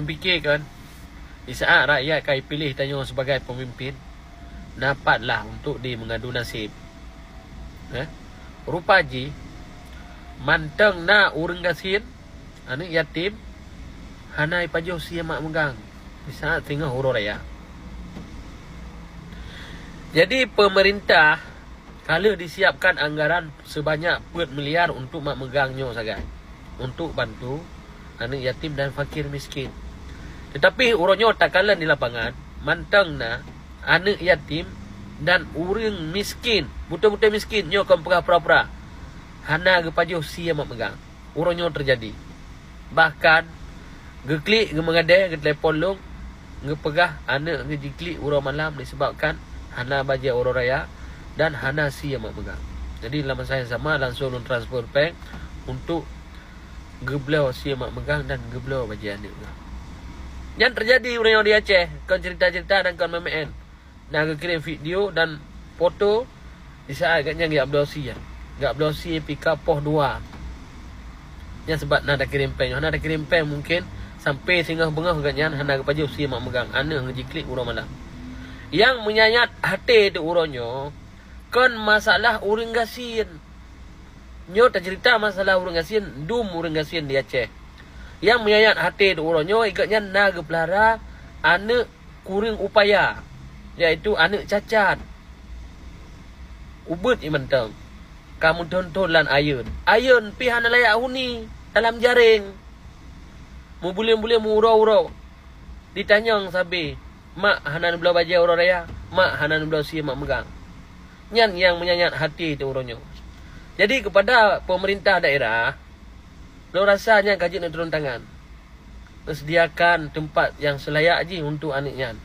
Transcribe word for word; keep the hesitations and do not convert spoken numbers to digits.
Pike kan, di saat rakyat ka piléh tanyoe sebagai pemimpin, na pat lah untuk di mengadu nasib. Eh? Rupa jih, mantong na ureuëng gasien, aneuk yatim, hana ipajoh sie mak meugang di saat singoh uroe raya. Jadi, pemerintah ka lheueh disiapkan anggaran sebanyak peuet miliar untuk mak meugang nyoe sagai, untuk bantu aneuk yatim dan fakir miskin. Tetapi uroe nyoe takalon di lapangan, mantong na aneuk yatim dan ureuëng miskin, beutôi-beutôi miskin, nyoe kon peugah pura-pura, hana geupajoh sie mak meugang. Uroe nyoe teujadi. Bahkan, geuklik, geumeugadée, geutelepon lôn, geupeugah aneuk geuh jiklik uroe malam disebabkan hana bajée uroe raya dan hana sie mak meugang. Jadi, lam masa nyang sama, langsung lôn transfer péng untuk geubloe sie mak meugang dan geubloe bajée aneuk geuh. Nyan teujadi uroe nyoe di Aceh, kon cerita-cerita dan kon meu'en. Na geukirém video dan foto di saat gobnyan geujak bloe sie. Geujak bloe sie pika poh dua. Nyan sabab na takirém péng. Hana takirém péng, mungken sampai singoh beungoh gobnyan hana geupajoh sie mak meugang, aneuk geuh jiklik uroe malam. Nyang meunyayat até di uroe nyoe kon masalah ureuëng gasien. Nyoe tacerita masalah ureuëng gasien, dum ureuëng gasien di Aceh. Nyang meunyayat até di uroe nyoe, gobnyan na geupeulara aneuk kureueng upaya, yaitu aneuk cacat. Ubeut jih mantong ka meuthon-thon lam ayeuen. Ayeuen pih hana layak huni, dalam jaréng. Meubuleuen-buleuen, meu-uroe-uroe. Jitanyong sabe, "Mak, hana neubloe bajée uroe raya. Mak, hana neubloe sie mak meugang." Nyan nyang meunyayat até di uroe nyoe. Jadi, keupada pemerintah daerah, lôn rasa nyan ka jeuet neuturun tangan, neuseudiakan teumpat nyang seulayak jih untuk aneuk nyan.